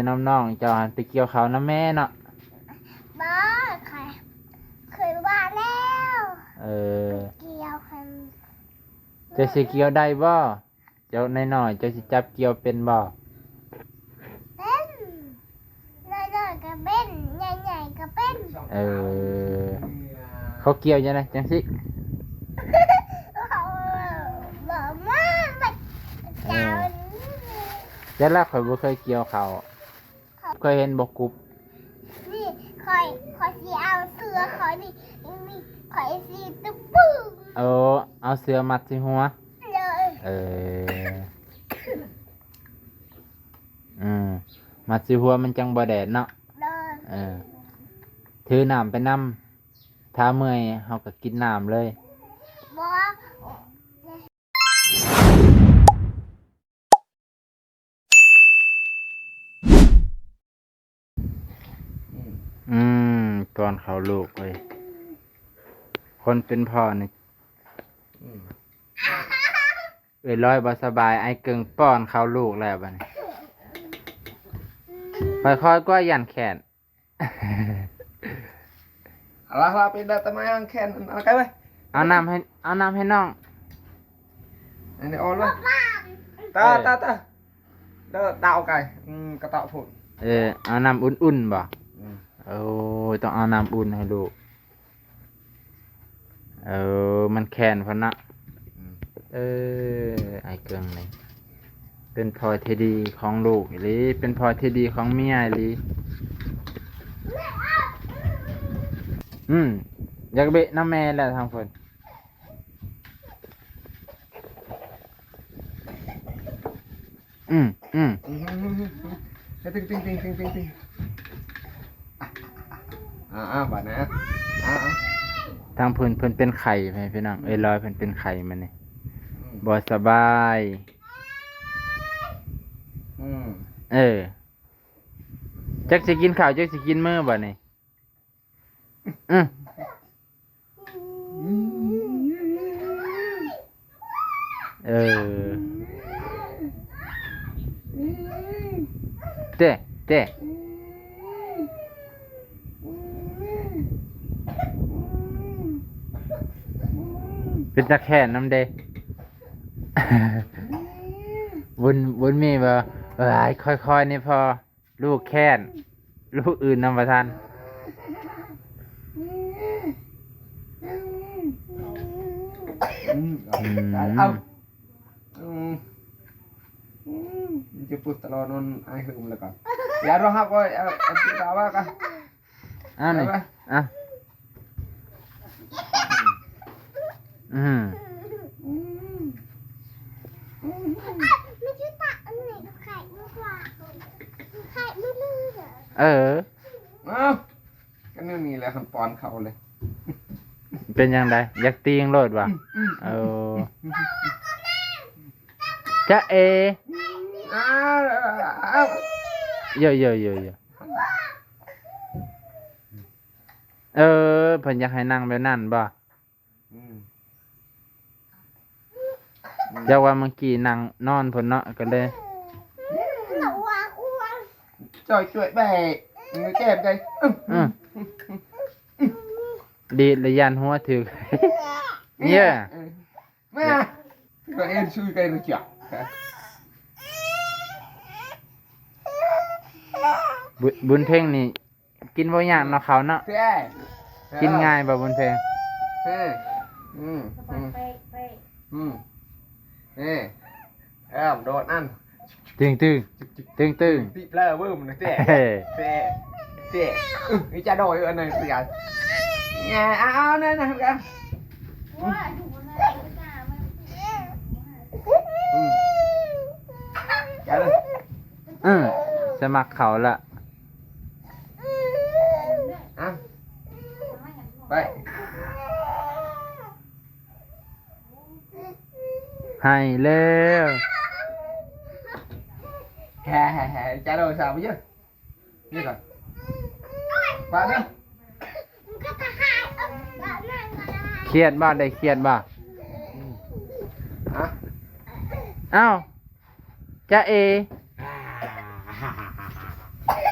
ນຳນ້ອງເຈົ້າຫັ້ນໄປກ່ຽວເຂົ້ານຳແມ່ເນາະ. ບໍ່ ຂ້ອຍ ຂ້ອຍວ່າແລ້ວ. ເອີ ກ່ຽວ ຂ້ອຍ ເຈົ້າຊິກ່ຽວໄດ້ບໍ່? ເຈົ້ານ້ອຍໆ ເຈົ້າຊິຈັບກ່ຽວເປັນບໍ່? ເປັນ ນ້ອຍໆກໍເປັນ ໃຫຍ່ໆກໍເປັນ. ເອີ ເຂົາກ່ຽວຈັ່ງໃດ ຈັ່ງຊີ້? ເຂົາບອກມາ ເອີ ເຈົ້າ ແຕ່ລະຂ້ອຍບໍ່ເຄີຍກ່ຽວເຂົ້າ. ເຄີຍເຫັນບໍ່ກຸບ? ນີ້ ຂ້ອຍ ຂ້ອຍຊິເອົາເສື້ອຂ້ອຍນີ້ ນີ້ ຂ້ອຍຊິຕະປຶ້ງ. ເອີ ເອົາເສື້ອມັດໃສ່ຫົວ. ໂດຍ. ເອີ ອືມ ມັດໃສ່ຫົວມັນຈັ່ງບໍ່ແດດເນາະ. ໂດຍ. ເອີ ຖືນ້ຳໄປນຳ ຖ້າເມື່ອຍເຮົາກໍກິນນ້ຳເລີຍ. ບໍ່. ອືມ ອືມ ປ້ອນເຂົ້າລູກເວີຍ ຄົນເປັນພໍ່ນີ້. ອືມ ເອີຍ ລອຍບໍ່ສະບາຍ ອ້າຍເກິ່ງປ້ອນເຂົ້າລູກແລ້ວບັດນີ້ ຄ່ອຍໆ ກວ່າຢ້ານແຄ້ນ. ເອົາລະ ເອົາລະ ໄປເດີຕະມາຍແຄ້ນ ເອົາໄກໄວ້ ເອົານ້ຳໃຫ້ ເອົານ້ຳໃຫ້ນ້ອງ. ອັນນີ້ອ່ອນລະ ຕາ ເອີ ຕາ ຕາ ເດີ ດາວໄກ ອືມ ກະເຕາະພຸ້ນ. ເອີ ເອົານ້ຳອຸ່ນໆບໍ່? ອືມ ໂອ້ຍ ຕ້ອງເອົານ້ຳອຸ່ນໃຫ້ລູກ. ເອີ ມັນແຄ້ນພຸ້ນນະ. ອືມ ເອີ ອ້າຍເກິ່ງນີ້ເປັນພໍ່ທີ່ດີຂອງລູກອີ່ຫຼີ ເປັນພໍ່ທີ່ດີຂອງເມຍອີ່ຫຼີ. ອືມ ຢາກເບະນຳແມ່ແລ້ວທາງເພິ່ນ. ອືມ ອືມ ເອີ ຕິງ ຕິງ ຕິງ ຕິງ ຕິງ ຕິງ ອ່າ ອ່າ ບາດນະ ອ່າ ອ່າ ທາງເພິ່ນ ເພິ່ນເປັນໄຂ້ ພີ່ນ້ອງ ເອີຍ ລອຍເພິ່ນເປັນໄຂ້ມື້ນີ້ ອືມ ບໍ່ສະບາຍ. ອືມ ເອີ ຈັກຊິກິນເຂົ້າ ຈັກຊິກິນມື້ບາດນີ້. ອືມ ເອີ ເຕະ ເຕະ ເປັນຕາແຄ້ນນຳເດ. ບຸນ ບຸນມີບໍ່? ເອີຍ ຄ່ອຍໆ ນີ້ພໍ. ລູກແຄ້ນ ລູກອື່ນນຳບໍ່ທັນ. ອືມ ອືມ ເອົາ ອືມ ອືມ ຈະປຸດຕະຫຼອດນອນ ອ້າຍຫຶມແລ້ວກໍ ຢ່າຮ້ອງຮັບ ໂອ້ຍ ເອົາ ເອົາຕິດຕາວ່າກະ ອັນນີ້ ເອົາໄປ ອ່ະ. ອືມ ເອີ ເອົາ ກໍແນວນີ້ແຫຼະ ຄັນປ້ອນເຂົ້າເລີຍ. ເປັນຈັ່ງໃດ? ຢາກຕີງໂລດຫວາ? ອືມ ເອີ ຈະເອ ອ້າວ ເອີ ເອີ ເພິ່ນຢາກໃຫ້ນັ່ງແບບນັ້ນບໍ່? ອືມ ຈັກວ່າເມື່ອກີ້ນັ່ງນອນພຸ້ນເນາະ ກໍເລີຍ ຈ່ອຍ ຊ່ວຍແບະ ມືແກ້ມໄດ້ ອືມ ດີດລະຢ້ານຫົວຖືກ ເຢ້ ເອີ ມາ ກໍເອັນຊຸຍໄກຮູ້ຈັກ ບຸນ ບຸນເພັງນີ້ ກິນບໍ່ຍາກເນາະເຂົ້າເນາະ ແທ້ ກິນງ່າຍບໍ່ບຸນເພັງ? ເອີ ອືມ ອືມ ອືມ ເອີ ເອີ ໂດດນັ້ນ ຕຶງໆ ຕຶງໆ ຕິບແລ້ວເວີ້ມນະແທ້ ແທ້ ແທ້ ອື ຈະໂດດອັນນັ້ນຄືກັນ ເອົາ ເອົາ ນັ້ນນະຄືກັນ ອືມ ຈະໂດດ ອືມ ສະໝັກເຂົ້າລະ ອ່ະ ໄປ ໃຫ້ແລ້ວ ແຮໆ ຈະໂດດສາວໄປເຢີ ນີ້ກ່ອນ ປະເດີ ຄຽດບໍ່? ໄດ້ຄຽດບໍ່? ອືມ ຮະ ອ້າວ ຈະເອ ອ່າ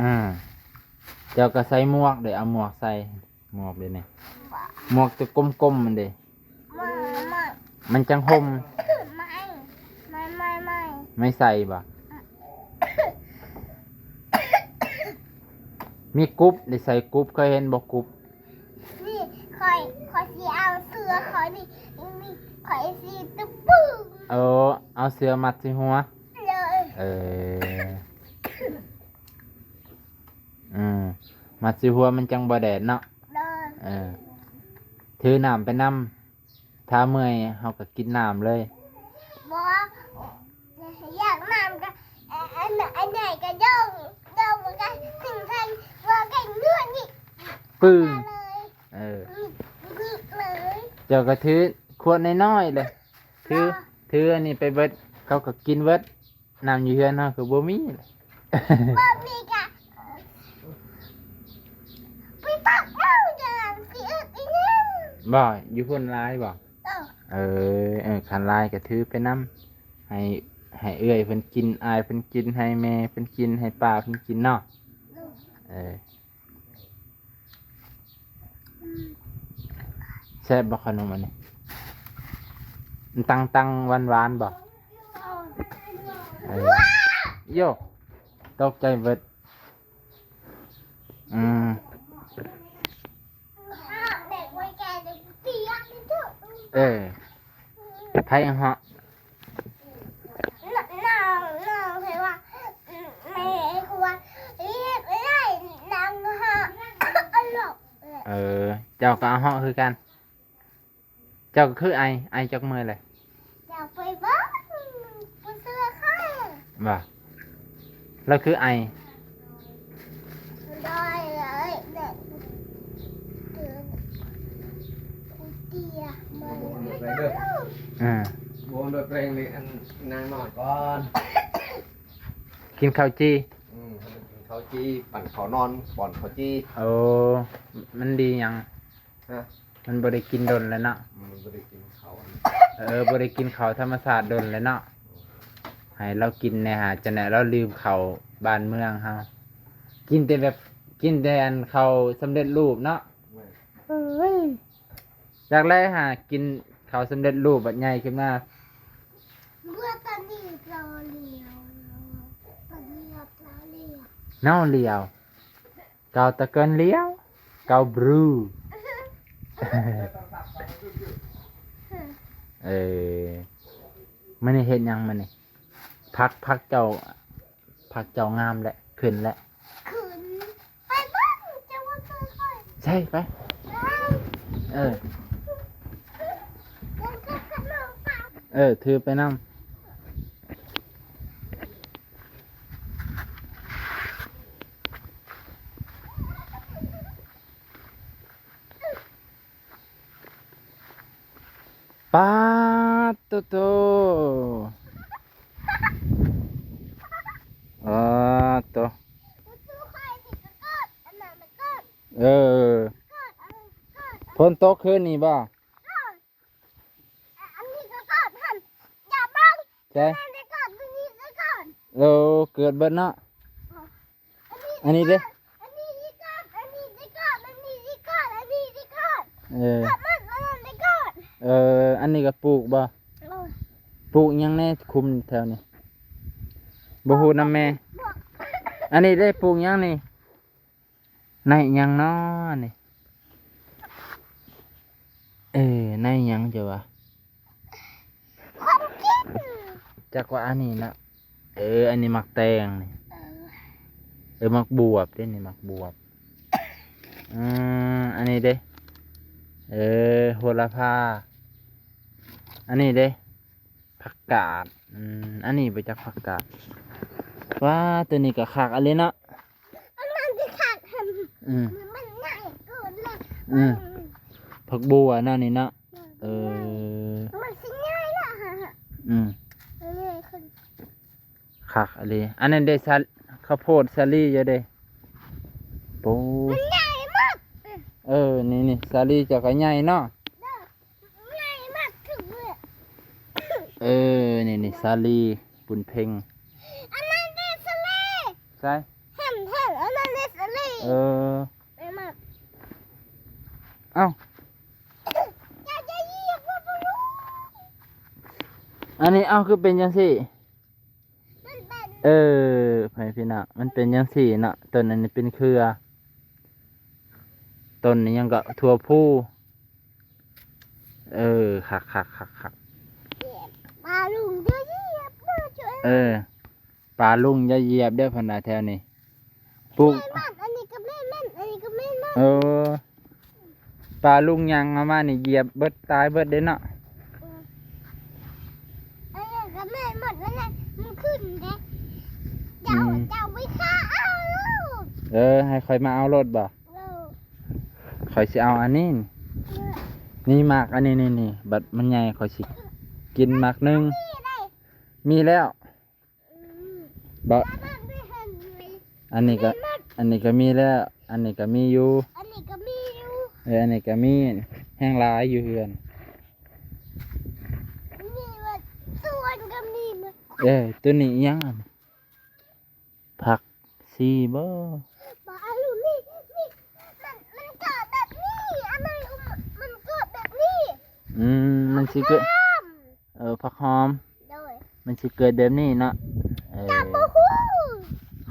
ອືມ ເຈົ້າກໍໃສ່ໝວກເດ້ ເອົາໝວກໃສ່ ໝວກເດ້ນີ້ ໝວກຕົວກົມໆ ມັນເດ້ ມັນ ມັນ ມັນຈັ່ງຫົ່ມ ໄມ້ ໄມ້ ໄມ້ ໄມ້ ໄມ້ໄຜ່ບໍ່? ມີກຸບ ໄດ້ໃສ່ກຸບ ເຄີຍເຫັນບໍ່ກຸບ? ນີ້ຂ້ອຍ ຂ້ອຍຊິເອົາເສື້ອຂ້ອຍນີ້ ນີ້ຂ້ອຍຊິຕະປຶ້ງ ເອີ ເອົາເສື້ອມັດໃສ່ຫົວ ເລີຍ ເອີ ອືມ ມັດໃສ່ຫົວມັນຈັ່ງບໍ່ແດດເນາະ ເລີຍ ເອີ ຖືນ້ຳໄປນຳ ຖ້າເມື່ອຍເຮົາກໍກິນນ້ຳເລີຍ ບໍ່ ຢາກນ້ຳກໍ ອັນ ອັນໃຫຍ່ກໍຍົກ ຍົກມັນກໍຂຶ້ນໄປ ເມື່ອກໍເງືອກນີ້ ປຶ້ງ ມາເລີຍ ເອີ ນີ້ເລີຍ ເຈົ້າກໍຖືຂວດນ້ອຍໆເລີຍ ຖື ຖືອັນນີ້ໄປເບິດ ເຂົາກໍກິນເບິດ ນ້ຳຢູ່ເຮືອນເຮົາຄືບໍ່ມີ ບໍ່ມີກະໄປຕັກເອົາ ຈະຊິອຶດອີຫຍັງ ບໍ່ ຢູ່ພຸ້ນຫຼາຍບໍ່? ເອີ ເອີ ເອີ ຄັນຫຼາຍກໍຖືໄປນຳ ໃຫ້ ໃຫ້ເອື້ອຍເພິ່ນກິນ ອ້າຍເພິ່ນກິນ ໃຫ້ແມ່ເພິ່ນກິນ ໃຫ້ປ້າເພິ່ນກິນເນາະ ເອີ. ແຊບບໍ່ຂະໜົມອັນນີ້? ມັນຕັງໆ ຫວານໆບໍ່? ເອີ ໂຢ ຕົກໃຈເບິດ ອືມ ເອີ ໃຜເຫາະ? ນ້ອງ ນ້ອງເພິ່ນວ່າ ແມ່ເຂົາວ່າເຮັດໄດ້ ນ້ອງເຮົາ ເອີ ເຈົ້າກໍເຫາະຄືກັນ ເຈົ້າກໍຄືໄອ ໄອຈັກມື້ແລ້ວ? ຢາກໄປເບິ່ງຜູ້ເສື້ອຂ້າຍ ວ່າ ລາວຄືໄອ ໄດ້ເລີຍ ເດີ ເດີ ເດີ ເດີ ອ່າ ບໍ່ໂດຍແປງນີ້ ອັນ ນາງນອນກ່ອນ ກິນເຂົ້າຈີ່ ອືມ ກິນເຂົ້າຈີ່ ປັ້ນເຂົ້ານອນ ປ້ອນເຂົ້າຈີ່ ໂອ້ ມັນດີຫຍັງ? ຮະ ມັນບໍ່ໄດ້ກິນດົນແລ້ວເນາະ ມັນບໍ່ໄດ້ກິນເຂົ້າ ເອີ ບໍ່ໄດ້ກິນເຂົ້າທຳມະຊາດດົນແລ້ວເນາະ ໃຫ້ລາວກິນແດ່ຫາ ຈັ່ງໃດລາວລືມເຂົ້າບ້ານເມືອງເຮົາ ກິນແຕ່ແບບ ກິນແຕ່ອັນເຂົ້າສຳເລັດຮູບເນາະ ແມ່ນ ເອີຍ ຢາກໄດ້ຫາກິນເຂົ້າສຳເລັດຮູບ ບັດໃຫຍ່ຂຶ້ນມາ ເມື່ອຕອນນີ້ເຮົາລຽວ ຕອນນີ້ເຮົາລຽວ ເນົາລຽວ ເກົາຕະເກີນລຽວ ເກົາບຣູ ເອີ ມື້ນີ້ເຮັດຫຍັງມື້ນີ້? ຜັກ ຜັກເຈົ້າ ຜັກເຈົ້າງາມແຫຼະ ຂຶ້ນແຫຼະ ຂຶ້ນ ໄປເບິ່ງ ເຈົ້າບໍ່ເຄີຍຄ່ອຍ ໃຊ່ ໄປ ເອີ ເອີ ຖືໄປນຳ. ປາດໂຕໂຕ ອາໂຕ ເອີ ຝົນຕົກຄືນນີ້ບໍ່? ອັນນີ້ກໍກອດຫັ້ນ ຢ່າເບິ່ງ ໃຊ່ ອັນນັ້ນໄດ້ກອດ ອັນນີ້ໄດ້ກອດ ໂອ້ ເກີດເບິດເນາະ ອັນນີ້ເດ້ ອັນນີ້ໄດ້ກອດ ອັນນີ້ໄດ້ກອດ ອັນນີ້ໄດ້ກອດ ອັນນີ້ໄດ້ກອດ ເອີ ກອດໝົດ ອັນນັ້ນໄດ້ກອດ ເອີ ອັນນີ້ກໍປູກບໍ່? ເອີ ປູກຫຍັງແດ່ຄຸມແຖວນີ້? ບໍ່ຮູ້ນຳແມ່ ອັນນີ້ເດ້ ປູກຫຍັງນີ້? ໃນຫຍັງນໍນີ້? ເອີ ໃນຫຍັງເຈົ້າວ່າ? ຄວາມຄິດ ຈັກວ່າອັນນີ້ນະ ເອີ ອັນນີ້ໝາກແຕງນີ້ ເອີ ເອີ ໝາກບວບເດ້ນີ້ ໝາກບວບ ອືມ ອັນນີ້ເດ້ ເອີ ໂຫລະພາ ອັນນີ້ເດ້ ຜັກກາດ ອືມ ອັນນີ້ບໍ່ຈັກຜັກກາດ ວ້າ ໂຕນີ້ກໍຄັກອີ່ຫຼີເນາະ ອັນນັ້ນກໍຄັກຫັ້ນ ອືມ ມັນໃຫຍ່ເກີນແລ້ວ ອືມ ອືມ ຜັກບົວເນາະນີ້ເນາະ ອືມ ເອີ ມັນຊິໃຫຍ່ລະ ອືມ ມັນໃຫຍ່ຂຶ້ນ ຄັກອີ່ຫຼີ ອັນນັ້ນເດ້ ສາ ເຂົ້າໂພດສາລີຢູ່ເດ້ ໂອ້ ມັນໃຫຍ່ໝົດ ເອີ ນີ້ ນີ້ ສາລີເຈົ້າກໍໃຫຍ່ເນາະ ເອີ ນີ້ ນີ້ ສາລີບຸນເພັງ ອັນນັ້ນເດ້ສາລີ ໃສ ເຫັນ ເຫັນ ອັນ ເອີ ເອົ້າ ຢ່າ ຢ່າຢຽບ ບໍ່ ບໍ່ລົງ ອັນນີ້ ເອົ້າ ຄືເປັນຈັ່ງຊີ້? ມັນເປັນ ເອີ ພໍ່ແມ່ພີ່ນ້ອງ ມັນເປັນຈັ່ງຊີ້ເນາະ. ຕົ້ນອັນນີ້ເປັນເຄືອ ຕົ້ນນີ້ຫຍັງເກາະ ຖົ່ວພູ. ເອີ ຄັກໆໆໆ ປາລຸງຢ່າຢຽບເດີ ເອີ ປາລຸງຢ່າຢຽບເດີ ເພິ່ນວ່າແຖວນີ້ ປູກ ແມ່ນມັນ ອັນນີ້ກໍແມ່ນມັນ ອັນນີ້ກໍແມ່ນມັນ ເອີ ປາລຸງຍ່າງເອົາມານີ້ຢຽບເບິດ ຕາຍເບິດເດ້ເນາະ ເອີ ອັນນີ້ກໍແມ່ນໝົດນັ້ນແຫຼະ ມັນຂຶ້ນເດ້ ເຈົ້າ ອືມ ເຈົ້າໄປຄາເອົາໂລດ ເອີ ໃຫ້ຂ້ອຍມາເອົາໂລດບໍ? ເອີ ຂ້ອຍຊິເອົາອັນນີ້ ເອີ ນີ້ໝາກອັນນີ້ ນີ້ ນີ້ ບັດມັນໃຫຍ່ຂ້ອຍຊິກິນໝາກໜຶ່ງ ມີແລ້ວ ອືມ ບໍ່ ອັນນີ້ກໍ ອັນນີ້ກໍມີແລ້ວ ອັນນີ້ກໍມີຢູ່ ອັນນີ້ກໍມີຢູ່ ເອີ ອັນນີ້ກໍມີ ແຮງຫຼາຍຢູ່ເຮືອນ ມີໝົດ ສວນກໍມີໝົດ ເອີ ໂຕນີ້ອີຫຍັງອັນ ຜັກຊີບໍ່? ບໍ່ ອັນນີ້ ນີ້ ນີ້ ມັນ ມັນເກີດແບບນີ້ ອັນນັ້ນ ມັນເກີດແບບນີ້ ອືມ ມັນຊິເກີດ ງາມ ເອີ ຜັກຫອມ ໂດຍ ມັນຊິເກີດແບບນີ້ເນາະ ເອີ ເຈົ້າບໍ່ຮູ້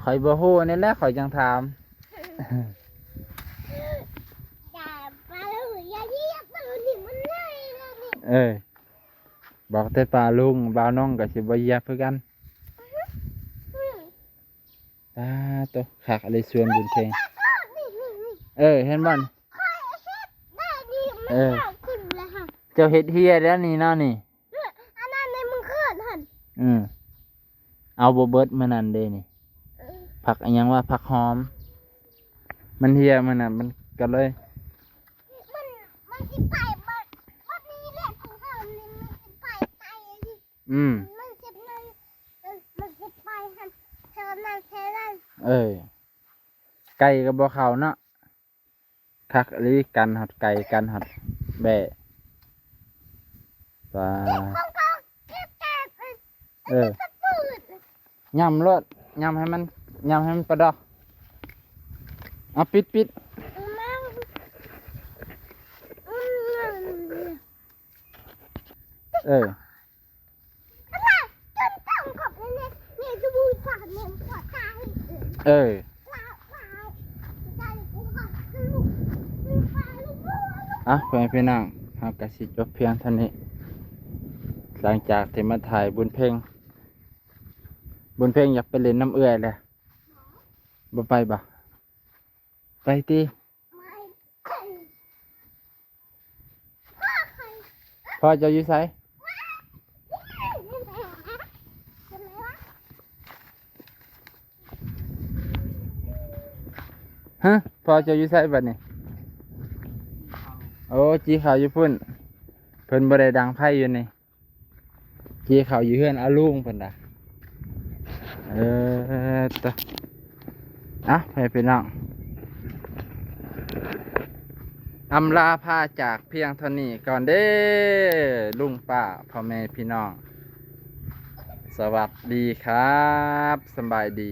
ຂ້ອຍບໍ່ຮູ້ນີ້ແຫຼະ ຂ້ອຍຈັ່ງຖາມ ຢ່າ ປາລຸງ ຢ່າຢຽບ ໂຕນີ້ມັນໃຫຍ່ແລ້ວນີ້ ເອີ ບອກແຕ່ປາລຸງ ບ່າວນ້ອງກໍຊິບໍ່ຢຽບຄືກັນ ອືມ ປາໂຕ ຄັກອີ່ຫຼີສວນບຸນເພັງ ນີ້ ນີ້ ນີ້ ເອີ ເຫັນບໍ່ ຂ້ອຍເຮັດໄດ້ນີ້ ມັນ ເອີ ເຂົ້າຂຶ້ນແລ້ວຫັ້ນ ເຈົ້າເຮັດເຮຍແລ້ວນີ້ເນາະນີ້ ເອີ ອັນນັ້ນໃນມື້ຄືນຫັ້ນ ອືມ ເອົາບໍ່ເບິດມື້ນັ້ນເດ້ນີ້ ເອີ ຜັກອີຫຍັງວະ ຜັກຫອມ ມັນເຮຍມື້ນັ້ນ ມັນກໍເລີຍ ມັນ ມັນຊິໄປເບິດ ບັດນີ້ແຫຼະ ຂອງເຮົານີ້ ມັນຊິໄປໄກ ອືມ ມັນຊິໄປ ມັນຊິໄປຫັ້ນ ແຖວນັ້ນແຖວນັ້ນ ເອີ ໄກ່ກໍບໍ່ເຂົ້າເນາະ ຄັກອີ່ຫຼີ ກັນຮອດໄກ່ ກັນຮອດແບ້ ປາ ເອີ ຫຍ້ຳໂລດ ຫຍ້ຳໃຫ້ມັນ ຫຍ້ຳໃຫ້ມັນປະດອກ ເອົາ ປິດ ປິດ ເອີ ເອີ ເອົ້າ ພໍ່ແມ່ພີ່ນ້ອງ ເຮົາກໍຊິຈົບພຽງເທົ່ານີ້ ຫຼັງຈາກທີ່ມາຖ່າຍບຸນເພັງ ບຸນເພັງຢາກໄປຫຼິ້ນນຳເອື້ອຍແຫຼະ ບໍ່ໄປບໍ່? ໄປຕິ. ພໍ່ເຈົ້າຢູ່ໃສ? ຮະ? ພໍ່ເຈົ້າຢູ່ໃສບັດນີ້? ໂອ້ ຈີ່ເຂົ້າຢູ່ພຸ້ນ ເພິ່ນບໍ່ໄດ້ດັງໄຟຢູ່ນີ້. ຈີ່ເຂົ້າຢູ່ເຮືອນອາລຸງເພິ່ນນະ. ເອີ ຕະ ອ່ະ ໃຫ້ພີ່ນ້ອງ ອຳລາພາຈາກພຽງເທົ່ານີ້ກ່ອນເດີ້ ລຸງປ້າ ພໍ່ແມ່ພີ່ນ້ອງ ສະຫວັດດີຄັບ ສະບາຍດີ.